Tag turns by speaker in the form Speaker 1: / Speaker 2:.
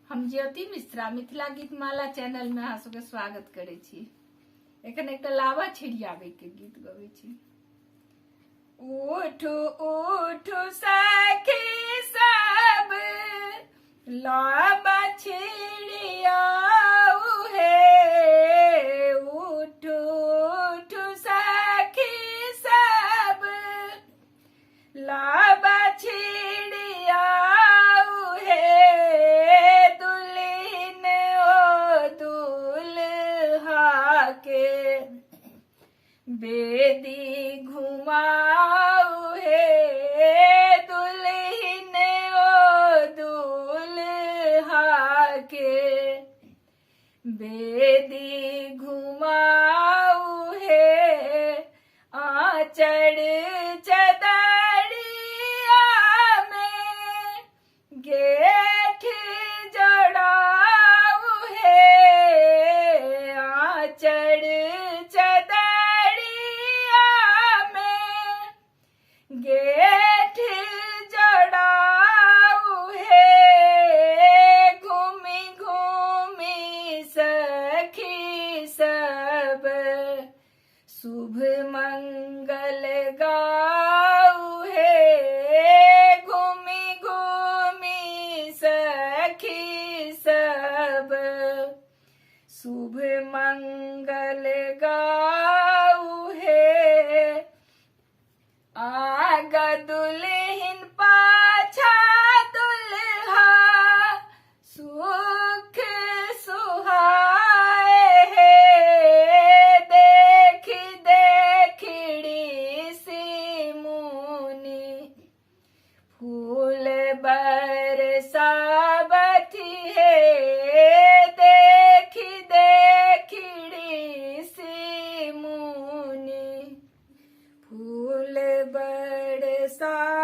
Speaker 1: हम ज्योति मिश्रा मिथिला गीत माला चैनल में अहाँ सबके स्वागत करै छी। एखन एकटा लावा छिड़ियाबै के गीत गबै छी। उठू उठू सखी सब लावा छिड़ियाऊ हे, उठू उठू सखी सब लाबा छिड़ियाऊ हे, दुल्हन ओ दुल्हा के बेदी घुमाऊ हे, दुल्हन ओ दुल्हा के बेदी घुमाऊ हे, आचर चदरिया में गेठ जड़ाऊ हे, आचर चदरिया में गेठ जड़ाऊ हे, घूमी घूमी सखी सब शुभ मंगल गाऊ हे, घूमी घूमी सखी सब शुभ मंगल गाऊ हे, आगा दुल्हन पाछा दुल्हा सुख सुहाए हे, देख देखड़ी सी मुनि फूल बरसावती हे, देख देखड़ी सी मुनि फूल बरसावती